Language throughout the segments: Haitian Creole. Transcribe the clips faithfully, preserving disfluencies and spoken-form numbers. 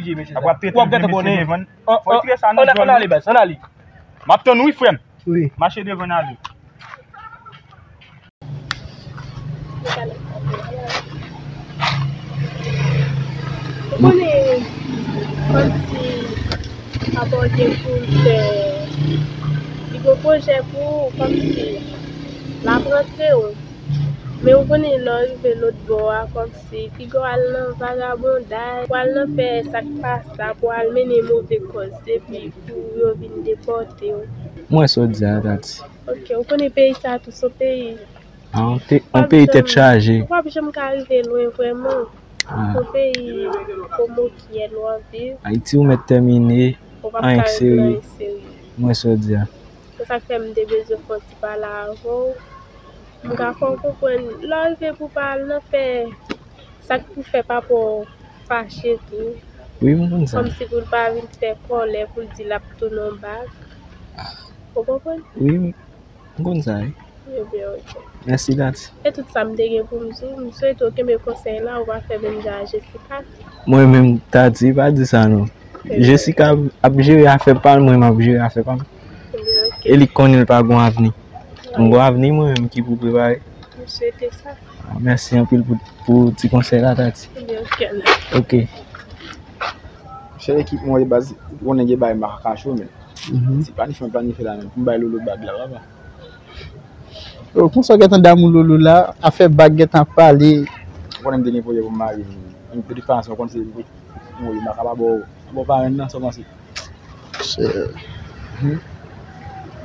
ki vye mesye sa. W ap trete l byen, mesye devan. Fò w tire sa nan djòl. Ann ale, baz, ann ale. M ap tann wi, frè m. Wi. Mache devan n ale. Ou konnen, kòmsi, papa w gen pou l fè, li gen pwojè pou ou, kòmsi, l ap rantre w. Men ou konnen, lè w rive lòt bò a, kòmsi, piga w al nan vagabondaj, w al nan fè sa k pa sa, pou w al mennen move kòz, epi pou yo vin depòte w. Mwen sa w di a, Tati. Ok, ou konnen peyi sa tou se yon peyi Ah, yon te- yon peyi tèt chaje. Ou p ap janm ka rive lwen vrèman. Ah. Yon peyi komokyèl w ap viv. Ayiti ou mèt tèmine. Ou p ap ka rive nan anyen serye. Mwen sa w di a. Se sa k fè m te bezwen fè yon ti pale avè w. M ka fè w konprann. Lè w rive pou pale nan fè sa k pou fè pa pou w fache tou. Wi, m konn sa. Kòmsi pou l pa vin fè kòlè pou l di l ap tounen yon bak. Ou konprann? Wi, m konn sa, wi. Ebyen, oke. Mèsi, Tati. Se tout sa m te gen pou m di w. M swete w kenbe konsèy la, ou pa fè menm jan a Jessica. Mwen menm, Tati, pa di sa non. Jessica ap jere afè pa l, mwen m ap jere afè pa m. Ebyen, oke. E li konnen l pa gon avni. M gon avni mwen menm ki pou prepare. M swete sa. Ah, mèsi anpil pou, pou ti konsèy la, Tati. Ebyen, oke. Oke. Chè ekip mwen, baz, ou konnen gen bagay m pa ka kache w, men. Mhm. Se planifye, planifye la menm. Pou m bay Lolo bag la, papa. Oh, konsa w gentan damou Lolo la, afè bag gentan ap pale. Ou konnen m te gen pwojè pou m marye, men. De tout fason, ou konn se mwen, m pa ka pa ba w, ba w parenn nan, sa w panse? Chè. Hmm?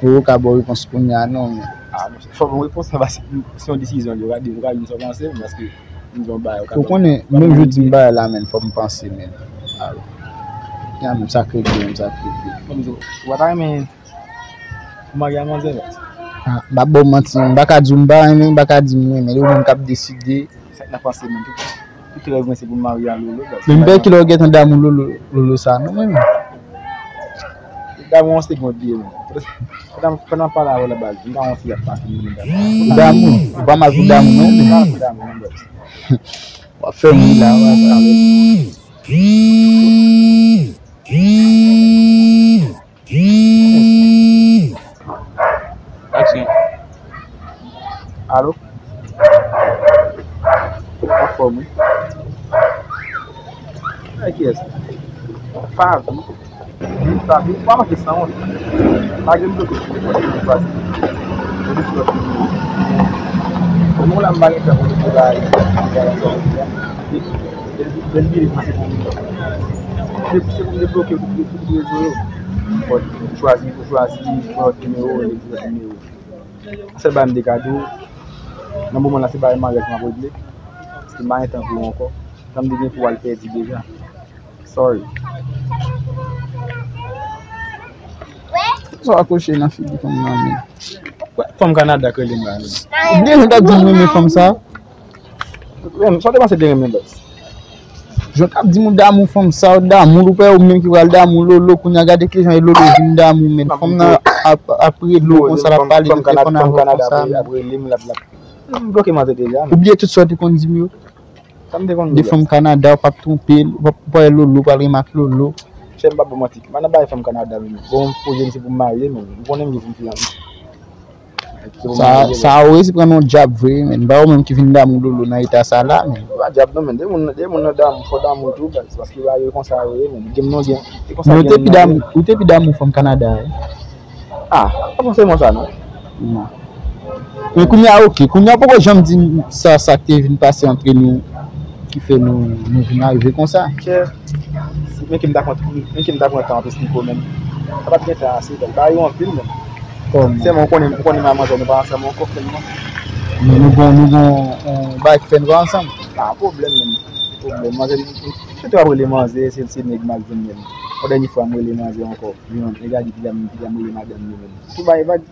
Ou ka ba w repons kounye a non, men. Ah, monchè, fò m repons la, paske se yon desizyon li, ou ka di, ou ka di sa w panse, paske m di yon bagay, ou ka... Ou konnen, menm jodi m bagay la, men, fò m panse, men. Ah, wi. Ya, menm sa k regle, menm sa k regle. Ou pa ta renmen pou marye a manzè, baz? Ah, m pa ba w manti, m pa ka di w m pa renmen, m pa ka di m renmen, li ou menm k ap deside. Sa k nan panse menm, tout, tout rèv mwen se pou m marye a Lolo, baz. Men m pè kilè w gentan damou Lolo, Lolo sa, non, mwen menm. Damou an se gwo byen, menm. Pandan, pandan m pale avè w la, baz, m pa yon fi ap pase m menm damou. Ou damou, ou pa mal pou damou, non, men. M pa mal pou damou, non, baz. W ap fè m ri la, w ap fè m ri. Aksyon. Alo? Anfòm, wi. Ay, kiyès? Favi. Favi, ou pa manke sanwont. Malgre m bloke sou telefòn, m pase. Ou di flòt. Bon, la, m pa gen tan pou m te bay. Bèl biri, se pou m. Se pou m debloke tout, tout rezo yo. Bon, ou chwazi, ou chwazi yon lòt nimewo, yon lòt nimewo. Sèl bagay m te ka di w, nan moman la, se bagay maryaj m ap regle. Paske m pa gen tan pou ou ankò. Tan m te gen pou w al pèdi deja. Sorry. Sa w akwoche nan figi fanm nan, men. Fanm Kanada k rele m la, men. Ou byen, ou t ap di m renmen fanm sa. Menm, sa w te panse de renmen, baz? Jan k ap di m ou damou fanm sa, ou damou l, ou pè ou menm ki pral damou Lolo, kounye a gade kijan e Lolo vin damou, men fanm nan ap, ap rele w konsa, l ap pale de telefòn avè w konsa, men. Ap rele m, l ap, l ap, m bloke manzè deja, men. Ou bliye tout sa w te konn di m yo? Sa m te konn di w? De fanm Kanada, w p ap twonpe l, w p ap, w p ap wè Lolo, w pral renmen ak Lolo. Chè, m p ap ba w manti. M pa nan bagay fanm Kanada menm. Bon, pwojè m se pou m marye, men. M konnen m gen pou m fè anpil. Sa, sa ou resi pran nan yon djab vre, men. Pa ou menm ki vin damou Lolo nan eta sa la, men. Se pa djab non, men. De moun, de moun nan damou, fò damou tou, baz. Paske bagay yo konsa yo ye, men. Gen m non gen. Se konsa gen m nan ye. Men ou te pi damou, ou te pi damou fanm Kanada, wi. Ah, pa fòseman sa non. Non. Men kounye a, oke. Kounye a, poko janm di m sa, sa k te vin pase antre nou, ki fè nou, nou vin arive konsa. Chè, menm ke m ta pran, menm ke m ta pran tan pou esplike w, men sa pa t gen tan ase, donk, bagay yo anpil, men. Kòman? Sèlman, ou konnen, ou konnen m ak manzè, nou pa ansanm ankò, frè m nan. Men nou gon, nou gon, yon bagay ki fè nou pa ansanm. Pa pwoblèm, men. Pwoblèm. Manzè, m te ap rele manzè, se, se nèg m al jwenn menm. Yon dènye fwa, m rele manzè ankò. Yon nèg la di, piga m, piga m rele madanm li menm. Tout bagay, bagay.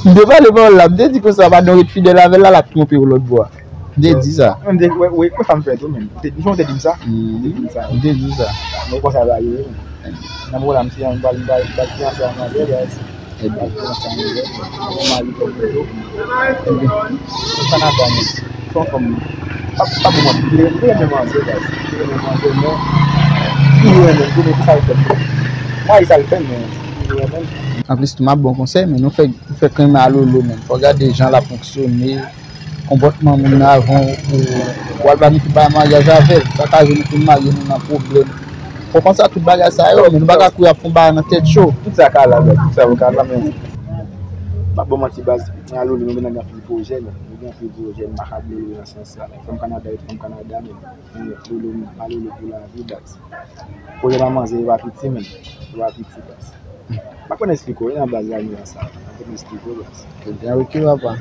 M te pale pawòl la, m te di konsa, madanm ou ret fidèl avè l la, l ap twonpe w lòt bò a. M te di sa. Mwen, m te, wè, wè, wè sa m fè tou, men. M te, m te di m sa. M te di m sa. M te di sa. Men konsa l ale, wi. Nan moman la, m se, m pral, m pral, m pral fiyanse ak manzè, guys. M pral fiyanse ak manzè. Mwen mari kòm mwen tou. Ebyen, se Kanada, men. Se yon fanm. Pa, pa pou mwen. M te, m te renmen manzè, guys. M te renmen manzè, men. Li renmen m tou, men pou sa l fè m. Mwen, sa l fè m, men. Li renmen m. Anplis tou, m ap ba w konsèy, men nou fè, nou fè krenn a Lolo, men. Fò w gade jan l ap fonksyone, konpòtman moun nan avan w, ou, ou al planifye bay maryaj avè l. Sa ka jwenn ou fin marye nou nan pwoblèm. Fò w panse a tout bagay sa yo, men nou pa ka kouri ap fè yon bagay nan tèt cho. Tout sa ka la, baz. Tout sa yo ka la, men. M ap ba w manti, baz. Mwen a Lolo, nou gen anpil pwojè, men. Nou gen anpil pwojè, m pa ka bliye Lolo nan sans sa. Fanm Kanada ret fanm Kanada, men. Men Lolo, m a Lolo pou lavi, baz. Pwojè m a manzè, yo pa piti, men. Yo pa piti, baz. M pa konn esplike w, e nan baz la nou ansanm. M pa konn esplike w, baz. Ebyen, oke, papa.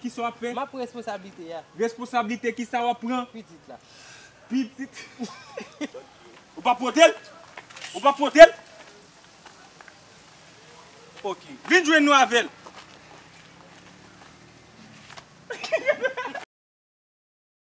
Kisa w ap fè? M ap pran responsablite a. Responsablite kisa w ap pran? Pitit la. Pitit? Ou p ap pote l? Ou p ap pote l? Ok. Vin jwenn nou avè l.